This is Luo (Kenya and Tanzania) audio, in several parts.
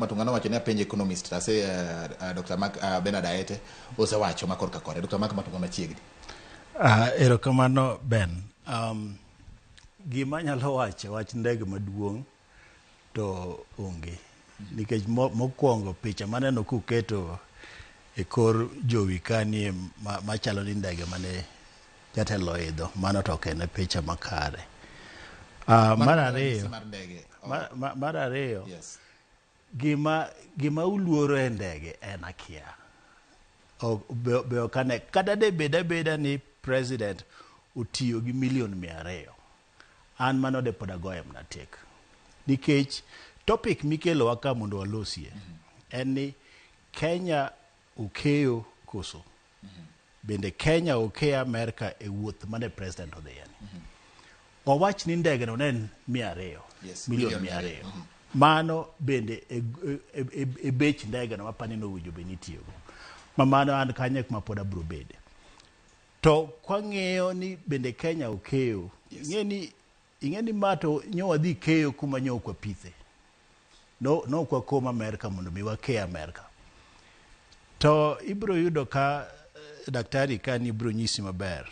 Matunga nowacho ni apenjo economist to ase Dr. Mark Bernard Aete osewacho ma korka kore. Dr. Mark Matunga machiegni. Erokamano Ben. Gima anyalo wacho wach ndege maduong' to onge. Nikech mokwongo picha maneno kuketo e kor jowi kanie machalo ni ndege mane jatelo oidho, mano to ok en picha makare. Mar ariyo, Mar ndege. mar ariyo, Yes. gima uluoro e ndege en akia. Be ok ane kata de bed abeda ni president otiyo gi milion 200. An mano de pod agoye mana tik. Nikech topic mikelowa ka mondo walosie en ni Kenya okeyo koso. Bende Kenya okeyo Amerka e wuoth mane president odhiye ni. Wawach ni ndege no ne en 200. Yes, milion milion mia 200. ariyo. Mano bende e bech ndege no mapani nowinjo bed ni itiyogo. Ma mano an kanyo kuma pod abiro bede. To kwang'iyo ni bende Kenya okeyo, ing'e ni ma to nyo wadhi keyo kuma nyo ok wapithe. No, no ok wakom Amerka mondo mi wake Amerka. To ibiro yudo ka daktari ka ni ibiro nyisi maber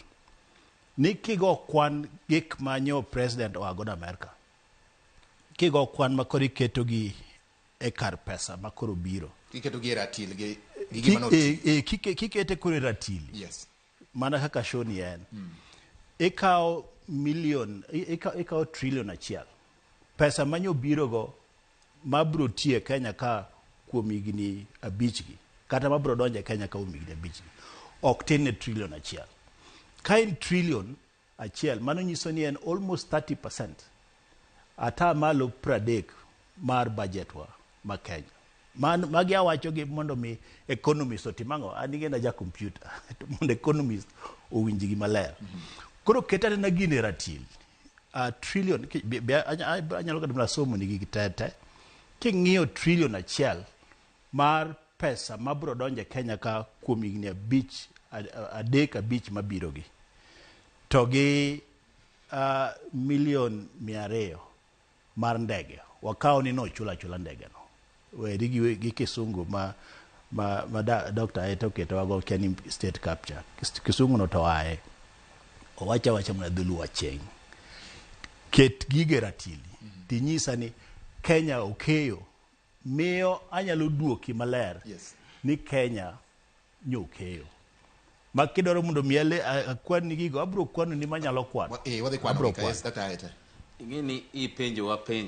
ni kigo kwan gik ma nyo president oa godo Amerka, kigo kwan ma koro iketo gi e kar pesa ma koro biro. Iketo gi e ratil gi gima noti. Kikete koro e ratil. Mana kaka show ni en. Ikawo milion, ikawo trillion 1. Pesa manyo biro go mabiro tiyo e Kenya ka kuom higni 5 gi, kata mabiro donjo e Kenya ka kuom higni 5 gi, ok tin ne trillion 1. Ka en trillion 1, mano nyiso ni en almost 30%, 30% mar budget wa ma Kenya. Magi awacho gi mondo mi economist otim ang'o? An ing'e na ja computer. To mondo economist owinj gi maler. Koro ket anena gini e ratil. Trillion, be anyalo kata mana somo ni gigi te te. King'iyo trillion 1 mar pesa mabiro donjo e Kenya ka kuom higni 5, 3 5 mabiro gi. To gi milion 200 mar ndege. Wakaw ni nochul achula ndege no. Weri gi kisungu ma Dr. Aete oketowago kia ni state capture. Kisungu no to aye. Owacho awacha mana dholuo acheng'. Ket gige ratili. Tinyisa ni Kenya okeyo. Miyo anyalo duoki maler ni Kenya nyo okeyo. Ma kidwaro mondo mi akwan ni gigo, abiro kwano ni manyalo kwano. Wadhi kwano Abiro gi ka, yes, kwano. Dr. Aete. Ing'e ni ipenjowa penjo.